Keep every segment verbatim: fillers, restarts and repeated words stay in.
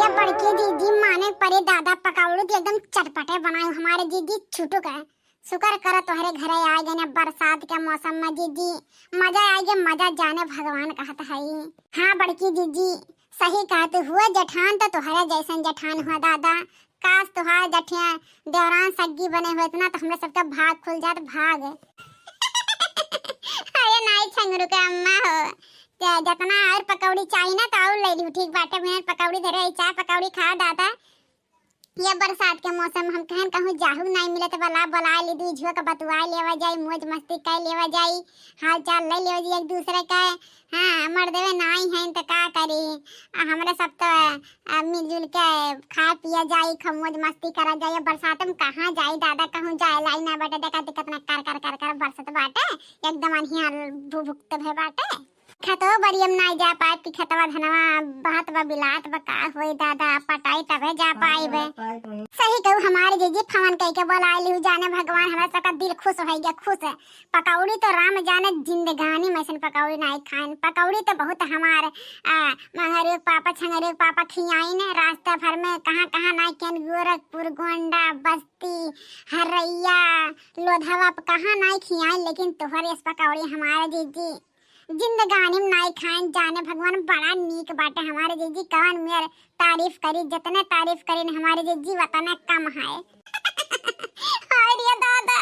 ए बड़की जीजी, माने परे दादा, पकौड़ी तो एकदम चटपटे बनाए हमारे जीजी, छुटुक है। शुक्र करो तोहरे घरे आ गए ना बरसात के मौसम में जीजी, मजा आ गया, मजा जाने भगवान कहत है। हाँ बड़की जीजी, सही कहत हुआ जेठान, तो तोहरे जैसन जेठान हुआ दादा। काश तोहार जठिया देवरान सग्गी बने होत ना, तो हमरे सबका भाग खुल जात, भाग। अरे नाई छंगरू के अम्मा हो, ते जतना और पकौड़ी चाही ना, तो और ले लिहू, ठीक बाटे। बिना पकौड़ी धरे आई, चाय पकौड़ी खा दादा। ये बरसात के मौसम हम कहन कहूँ जाहू नाई मिलत वाला, बोला ली दू झुआ के बतुआ लेवा जाई, मौज मस्ती कर लेवा जाई, हाल चाल ले लेवा जाई एक दूसरे के। हाँ, मर्दवे नाई हैं तो का करी, आ, हमरे सब तो आ, मिलजुल के खाए पिया जाई, खूब मौज मस्ती करा जाई। अब बरसात में कहाँ जाई दादा, कहूँ जाए लाई ना बाटे। देखा ती कितना कर कर कर कर बरसत बाटे, एकदम अनहिया भुभुक्त भे बाटे। खेतवा बरियम नाई जा पाए कि खेतवा धनवा बहत बा, बिलात बा, का होई दादा, पटाई तबे जा पाइबे। सही कहू हमारे जीजी, फोन कह के बोला लिहू, जाने भगवान हमरा सबका दिल खुश हो गया, खुश। पकौड़ी तो राम जाने जिंदगानी में ऐसन पकौड़ी नाई खाइन। पकौड़ी तो बहुत हमार आ, मंगरू के पापा, छंगरू के पापा खियाइन रास्ता भर में, कहाँ कहाँ ना केन, गोरखपुर, गोंडा, बस्ती, हरैया, लोधवा पे कहाँ ना खियाइन, लेकिन तोहर यस पकौड़ी हमारे जीजी जिंदगानी में ना खाइन। जाने भगवान बड़ा नीक बाटे हमारे जीजी, कवन मेर तारीफ करी, जितने तारीफ करी न हमारे जीजी उतने कम है। हाय रे दादा।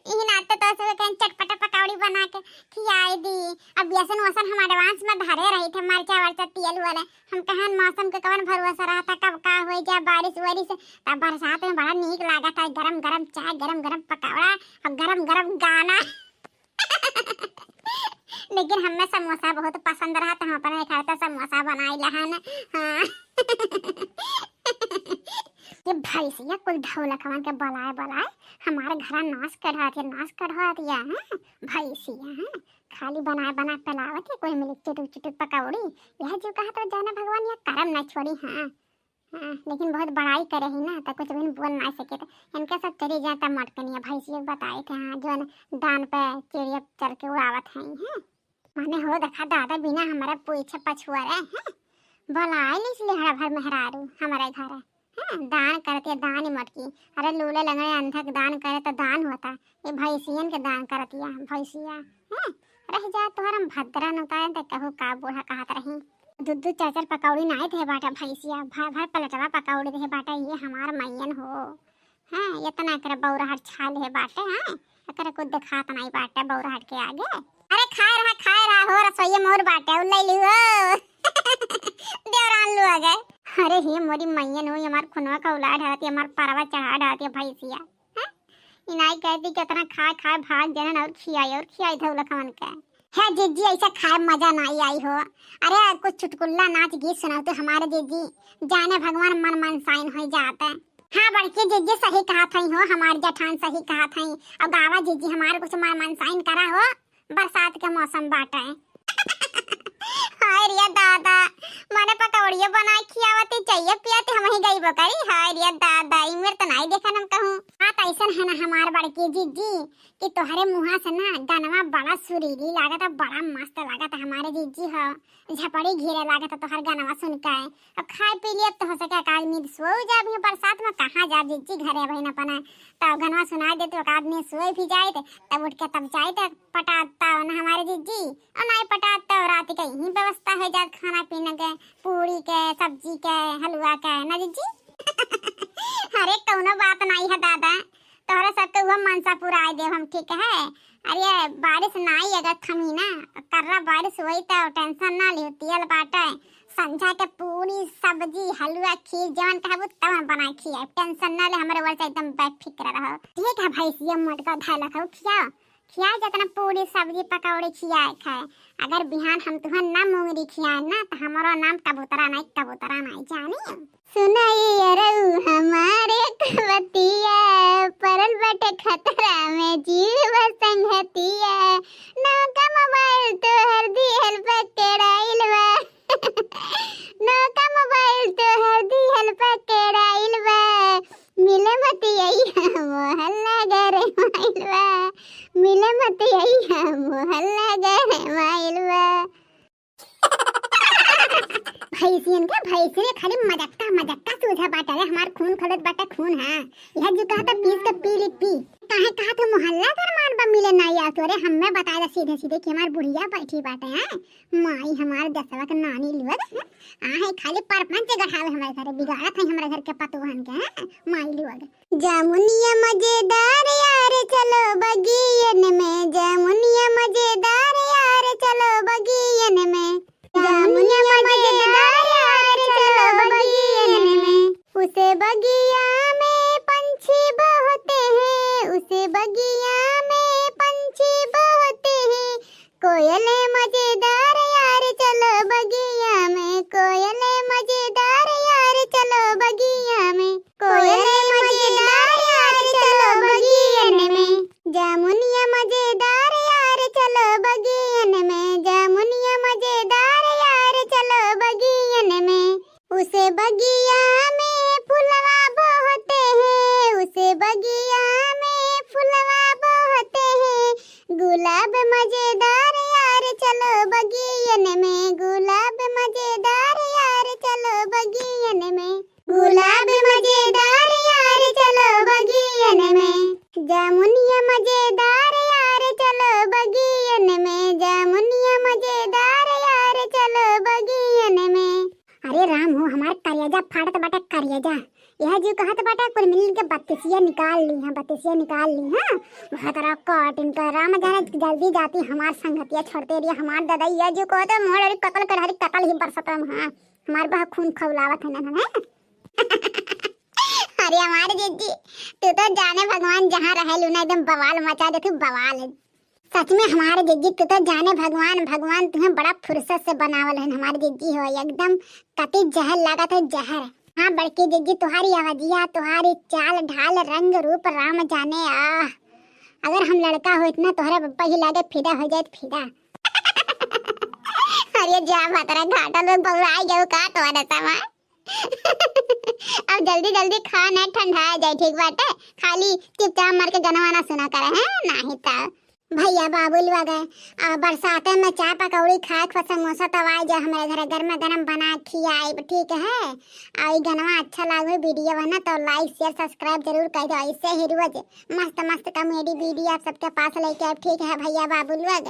इही नाते तो सब कहीं चटपटा पकौड़ी बना के खियाई दी। अब बेसन वसन हम advance में धरे रही थे, मरचा वर्चा, तेल वाले। हम कहन मौसम के कवन भरोसा रहा था, कब का हो जाए, बारिश वारिश। तब बरसात में बड़ा नीक लागत है, गरम गरम चाय, गरम गरम पकौड़ा और गरम गरम गाना। लेकिन हमें समोसा बहुत पसंद रहा, तो हम अपने घर का समोसा बनाई लहन। हाँ। ये भैंसिया कुल धौलकवन के बुलाए बुलाए हमारे घरा नाश कढ़ात है, नाश कढ़ात है, हैं? भैंसिया, हैं? खाली बनाए बनाए पिलावत है, कोई मिले चुटुक चुटुक पकौड़ी। यह जो कहा तो जाने भगवान, यह करम ना छोड़ी। हाँ, हाँ, लेकिन बहुत बड़ाई करे ही ना, तो कुछ भी बोल ना सके। तो इनके सब चली जाता मटकनिया, भैंसिया बताए थे, हाँ, जो दान पे चिड़िया चढ़ के उड़ावत हैं, हैं? माने हो देखा दादा, बिना हमारा पूछे पछुआ रहे हैं, बोलाए लिस लिहड़ा भर मेहरारू हमारे घर, हैं, दान करतिया, दान ही मटकी। अरे लूले लंगड़े अंधक दान करे तो दान होता, ये भैंसियन के दान करतिया, भैंसिया, हैं, रह जा तोहर हम भद्रा न उतारे तो कहू का बूढ़ा कहत रही। दू दू चार चार पकौड़ी नाई दे बाटा भैंसिया, भर भर प्लेटवा पकौड़ी दे बाटा, ये हमार मैयन हो। हाँ, इतना एकरा बौराहट छाल है बाटे, हाँ, एकरा कुछ देखात नहीं बाटे बौराहट के आगे। अरे खाए रहा, खाए रहा हो, रसोईया मोर बाटे, उ ले लियो। देवरान लोग है। अरे हे मोरी मैयन हो, ये हमार खुनवा का उलाढ़ हरत, ये हमार परवा चढ़ा डालत, ये भैंसिया। हाँ? इनाई कहती कि इतना खाए, खाए भाग जनन और खियाई, और खियाई धौलकवन के। हे जीजी, ऐसा खाए मजा नहीं आई हो। अरे कुछ चुटकुल्ला नाच गीत सुनाओ तो हमारे जीजी, जाने भगवान मन मनसाइन हो जाते। हाँ बड़की जीजी सही कहा थई हो, हमार जेठान सही कहा थई। अब गावा जीजी हमार कुछ मन मनसाइन करा हो, बरसात के मौसम बाटे। हाय रे दादा, मने पकौड़ियो बनाए खियावती, चाहिए पियाती, हम ही गईबो करी। हाय रे दादा, ई मेर तो नाई देखन हम कहूँ। बात ऐसन है ना हमार बड़की जीजी कि तोहरे मुँहा से ना गनवा बड़ा सुरीली लागत, बड़ा मस्त लागत हमारे जीजी हो। झपड़ी घिरे लागत तोहर गनवा सुन के। अब खाए पी लिए तो हो सके एक आदमी सो जाब, बरसात में कहाँ जाब जीजी, घरे बहिन अपना। तब गनवा सुनाई देत, एक आदमी सोए भी जाइत, तब उठ के तब जाइत पटात ना हमारे जीजी। और नाई पटात तो रात के यहीं व्यवस्था हो जात, खाना पीने के, पूरी के, सब्जी के, हलवा के, ना जीजी? अरे कौनो बात नाई है दादा, तोहरा सबके उहो मनसा पुराई देब हम, ठीक है? अरे बारिश नाई अगर थमी ना, कर्रा बारिश होई तो tension ना लियो, तेल बाटे, संझा के पूरी सब्जी हलवा खीर जवन कहबू तवन बना खिया, tension ना ले, हमरे ओर से एकदम बेफिक्र रहो। ठीक है भैंसिया मोटका धैलक हो, खिया खिया जितना पूरी सब्जी पकौड़ी खियाए खाए। अगर बिहान हम तुहन ना मुंगरी खियाए ना तो हमारा नाम कबूतरा नहीं, कबूतरा नहीं जानी। सुनाई अरऊ हमारे कवतिया, परल बटे खतरा में जीव संगतिया। नौका मोबाइल तोहर दिहल पकड़ाइल बा। नौका मोबाइल तोहर दिहल पकड़ाइल बा। मिले मत अइहा मोहल्ला गरमाइल बा। मिले मत अइहा मोहल्ला गरमाइल बा। भैंसियन के भैंसियन खाली मजक्का मजक्का सूझा बाटे रे, हमार खून खौलत बाटे खून। हाँ, यह जो कहा था पीस के पी ली पी। काहे कहा था मोहल्ला दरमान बा मिले ना या तो रे, हमें बताए दा सीधे सीधे कि हमार बुढ़िया बैठी बाटे हैं। माई हमार दसवा के नानी लोग हैं। आहे खाली परपंच गढ़ावे हमारे घरे, बिगाड़त है हमारे घर के पतोहन के हैं माई लोग। जामुनिया मजेदार यार चलो बगियन में, जामुनिया मजेदार यार चलो बगियन में, जामुनिया मजेदार यार चलो बगियन में। उसे बगिया में पंछी बहुत हैं, उसे बगिया में पंछी बहुत हैं, कोयल मजेदार यार चलो बगिया में, कोयल मजेदार यार चलो बगिया में, कोयल मजेदार यार चलो बगियन में। जामुनिया मजेदार यार चलो बगियन में, जामुनिया मजेदार यार चलो बगियन में। उसे बगिया में फुलवा बहुत हैं, उसे बगिया में फुलवा बहुत हैं, गुलाब मजेदार यार चलो बगियन में, गुलाब मजेदार यार चलो बगियन में, गुलाब मजेदार यार चलो बगियन में, जामुनिया मजेदार यार चलो बगियन में, जामुनिया मजेदार यार चलो बगियन में। अरे राम हो, हमार करेजा फाटत बाटे करेजा। यह जो कहत बाटे कुल मिल के बत्तीसिया निकाल ली, हाँ, बत्तीसिया निकाल ली, हाँ। बहुत रहा काट इनका, राम जाने जल्दी जाती हमार संगतिया छोड़ते रही, हमार दादा यह जो कहते मोड़ और कतल कर हरी कतल ही बरसत रहा, हाँ। हमार बह खून खौलावत है ना, हैं? अरे हमारे जिज्जी, तू तो जाने भगवान जहाँ रहे लू ना, एकदम बवाल मचा दे तू, बवाल। सच में हमारे जिज्जी, तू तो जाने भगवान, भगवान तुम्हें बड़ा फुर्सत से बनावल है हमारे जिज्जी हो, एकदम कति जहर लागत है, जहर। हाँ बड़की जिज्जी, तुम्हारी आवाजिया, तुम्हारी चाल ढाल, रंग रूप राम जाने। आह, अगर हम लड़का होइत ना, तोहरे पप्पा ही लागे फिदा हो जाए, फिदा। अरे जा भतरा घाटा लोग बउराई गयो का तोहरे समा। अब जल्दी जल्दी खा ना, ठंडा जाए, ठीक बाटे? खाली चुपचाप मर के गनवा ना सुना करे हैं, नाही त भैया बाबू लोग आ बरसाते में चाय पकौड़ी खाए के, समोसा तवाए जा हमरे घरे, गरम गरम बना के खियाइब, ठीक है? और ये गनवा अच्छा लागे वीडियो बना तो like share subscribe जरूर कर दो, ऐसे ही रोज मस्त मस्त comedy video आप सबके पास लेके आइब, ठीक है भैया बाबू लोग?